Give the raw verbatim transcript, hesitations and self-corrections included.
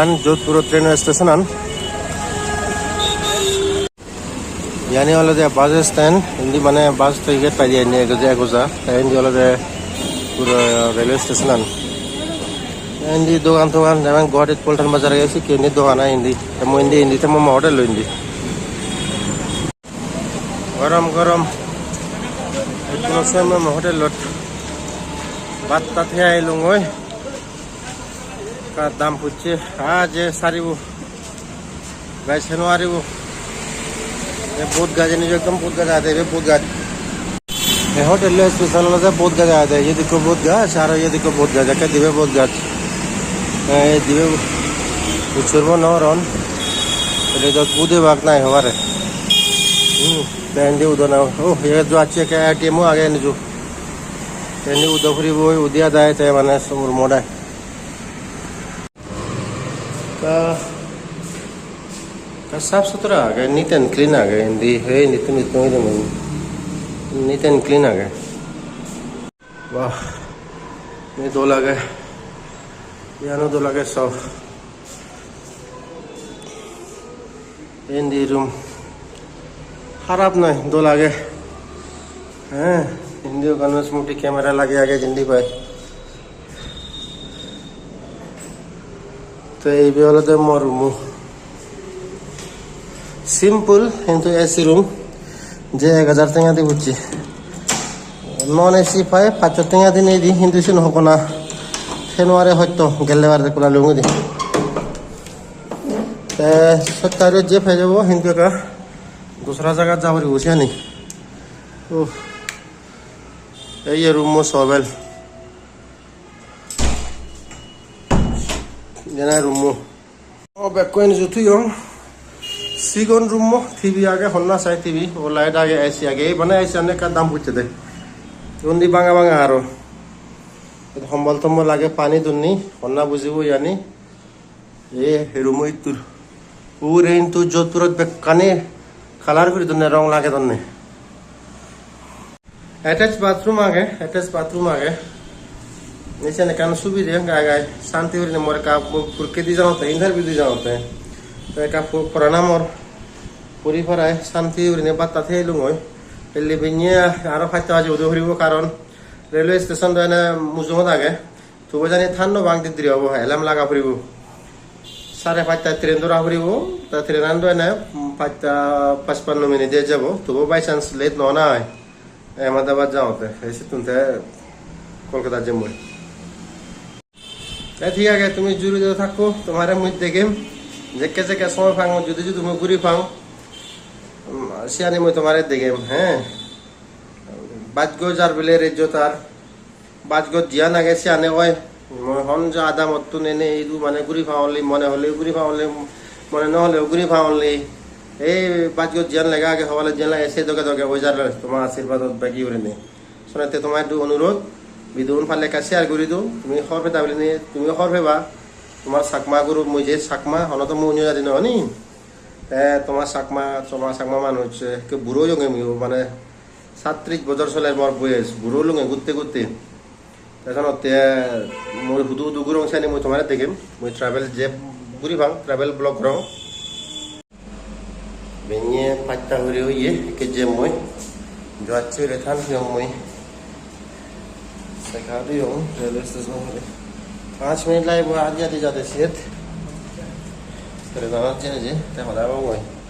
An Jodhpur train station an. Yani olode bus stand, indi mane bus to gate pai de, indi egoja, egoja. Te indi olode puro railway station an. Te indi dogan togan, jemon Guwahati Paltan Bazar age, sekke indi dogan age indi. Te mui indi, indi te mui mo hotel loi indi. Gorom gorom. Ekko se mui mo hotelot bhat tat hei ailung oi. Ekka dam pocche, ah, je saribo. Gai se no paribo. Ei bodh gaj ani, ekdom bodh gaj agede, ibe bodh gaj. Ei hotel lo special olode bodh gaj agede, iyot ekko bodh gaj, aro iyot ekko bodh gaj, ekke dibe bodh gaj. Ei dibe bo-, ucchorbo no goron. Ede jot budebak nahi hobare. Hmm, te indi udona, oh, iyot jo acche ekke A T M o age indi jo. Te indi udo puribo, udi adai, te mane sumur modai. Ekka, ekka sap sutra age, neat and clean age, indi, he, indi tumi, tumi, tumi, neat and clean age. Wah, ni dol age, iyano dol age sob. Indi room harap noi, dol age. He, indi ekkan smoothie camera lageye age, indi pai. Te ibe olode mo room-o. Simple, hintu A C room. Je ek hajar tenga di bucche. Non A C pai pachsho tenga di nei di, hintu siyen hokko na. January hoyto gelle bare kula lungi di. Te sottaro je pei jabo, hintu ekka dusra jagat ja poribo siyani. Uff. Ei ye room-o sobel. Jana room-o. O bekkun eni ju toyong. Sigon room-o, T V age, honna sai T V, o light age, A C age. Ei bana A C ane ekka dam pocche de. Undi banga banga aro. Hombol tombol age, pani dunni, honna bujibo iyani. Ei room-o ittur. Ugure hintu Jodhpurot bekkani color guri donne, rong lage donne. Attach bathroom age, attach bathroom age. Nichen ekkan subide gai gai, santi gurinei mor ekka purikke di janotte, interview di janotte. Te ekka pu-, purana mor puri parai santi gurinei bhat tat hei lungoi. Elli binye aro pachta baji udo puribo, karon railway station do ene mujungot age. Tubo jani than no bang, di diri obo, alarm laga puribo. Sare pachta train dora puribo, ta train an do ene, mm, pachta pachpanno minute e jabo, tubo by chance late no ona oi. Ahmedabad jaote, ei sittun te Kolkata jemmo. Te thik age, tumi juri do thakko, tomare mui degem, jekke jekke somoy pang, judi judi mui guri pang, mm, siyani mui tomare degem, he. Bhaggo jar bile rejjo tar. Bajgot jiyan age siyane oi. Mui hon je adamottun ene idu mane guri paonli, mone hole guri paonli, mone no hole guri paonli. Ei bajgot jiyan lega age, hobale jiyan lage se doge doge oi jar, toma ashirbadot begi gurinei. Sonette toma idu onurod, video un parle ekka share guri do. Tumi hobor peda bili ni, tumi hobor peba. Tomar Chakma group, mui je Chakma, hono to mui onyo jadi no oni. Te toma Chakma, toma Chakma manuj, eh, ekka buro oyonge mui, mane Sattris bojor soler mor boyes, buro olunge gutte gutte. Te senotte mui hudu hudu gurong seni mui tomare degem. Mui travel je guri pang, travel vlog gorong. Benne pachta hure oye, ekke jem mui. Joacche hure than piyong mui. Seka duyong, railway station hure. Panch minute lagibo, adi adi jade siyot. Train-anot jene je, te hoda hobong mui.